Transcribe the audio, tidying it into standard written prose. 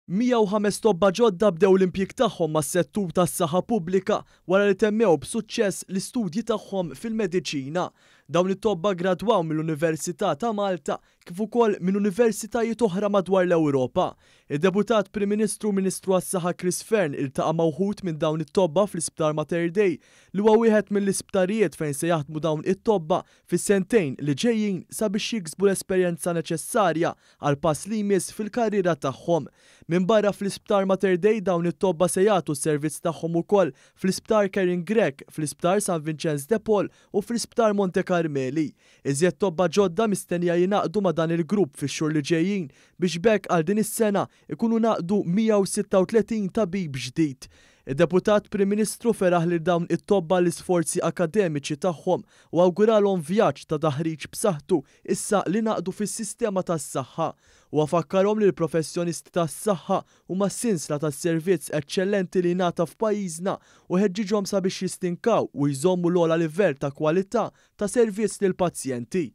105 tobba ġodda bdew l-impjieg tagħhom mas-settur tas-saħħa pubblika wara li temmew b'suċċess l-istudji tagħhom fil-mediċina. Dawn it-tobba ggradwaw mill-Università ta' Malta kif ukoll minn universitajiet oħra madwar l-Ewropa. Id-Deputat Prim Ministru u Ministru għas-Saħħa Chris Fearne iltaqa' ma' wħud minn dawn it-tobba fl-Isptar Mater Dei li huwa wieħed mill-isptarijiet fejn se jaħdmu dawn it-tobba fis-sentejn li ġejjin sabiex jiksbu l-esperjenza neċessarja għall-pass li jmiss fil-karriera tagħhom. Minbarra fl-Isptar Mater Dei dawn it-tobba se jagħtu s-servizz tagħhom ukoll fl-Isptar Karen Grech, fl-Isptar San Vinċenz de Paul u fl-Isptar Monte Karmeli. Iżjed tobba ġodda mistennija jingħaqdu ma' dan il-grupp fix-xhur li ġejjin biex b'hekk għal din is-sena ikunu ngħaqdu 136 tabib ġdid. Id-Deputat Prim Ministru feraħ lil dawn it-tobba għall-isforzi akademiċi tagħhom u awguralhom vjaġġ ta' taħriġ b'saħħtu issa li ngħaqdu fis-sistema tas-saħħa. Huwa fakkarhom li l-professjonisti tas-saħħa huma s-sinsla tas-servizz eċċellenti li jingħata f'pajjiżna u ħeġġiġhom sabiex jistinkaw u jżommu l-ogħla livell ta' kwalità ta' servizz lill-pazjenti.